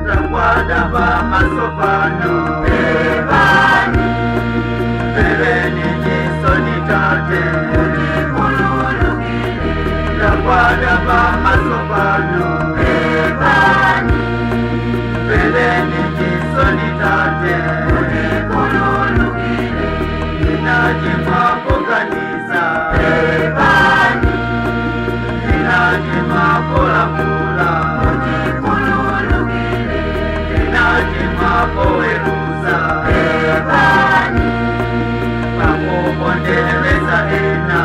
Ndagwada pamaso panu, pepani, mvereni chisoni tate. Ndagwada pamaso panu, pepani, mvereni chisoni tate. Ndinachimwapo kanisa, pepani, ndinachimwapo lamula, ndinachimwapo weruza, pepani, pakupondereza ena.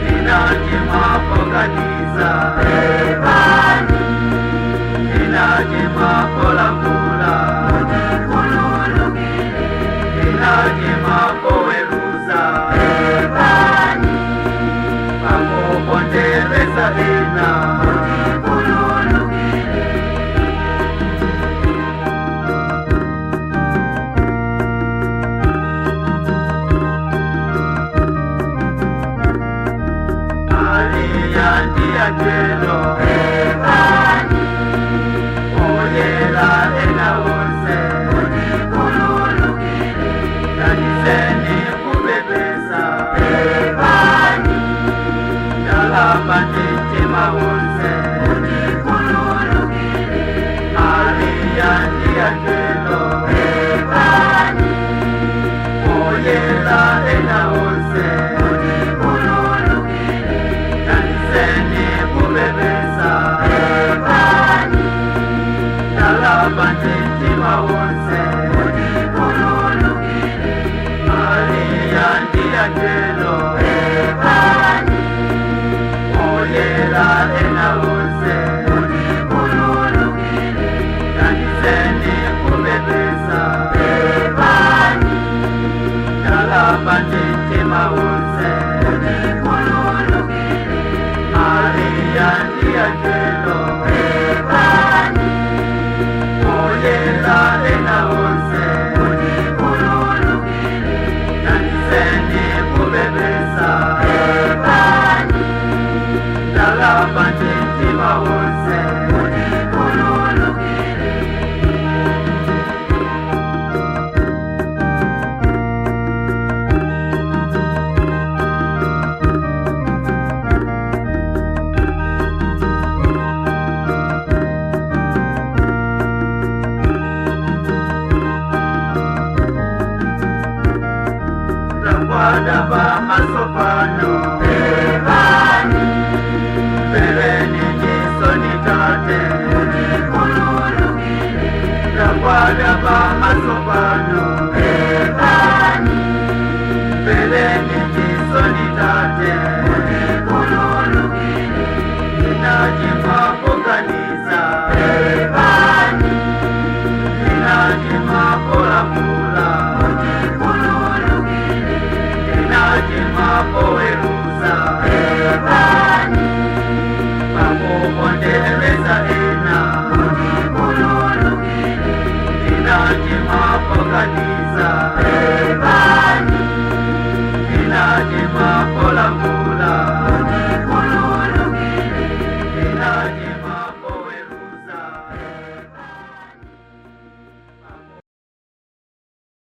Ndinachimwapo kanisa, pepani, ndinachimwapo lamula, ndinachimwapo weruza, pepani, pakupondereza ena. Maria ndiangelo, pepani, oyera ena wonse, tandizeni kupepesa, pepani, ndalapa ndi mtima wonse. Maria ndiangelo, pepani, oyera ena wonse, tandizeni kupepesa, pepani, ndalapa ndi mtima wonse. Maria ndiangelo, pepani, oyera ena wonse, tandizeni kupepesa, pepani, ndalapa ndi mtima wonse. Maria ndiangelo, pepani, oyera ena wonse, tandizeni kupepesa, pepani, ndalapa ndi mtima wonse. Ndagwada pamaso panu, pepani, mvereni chisoni tate.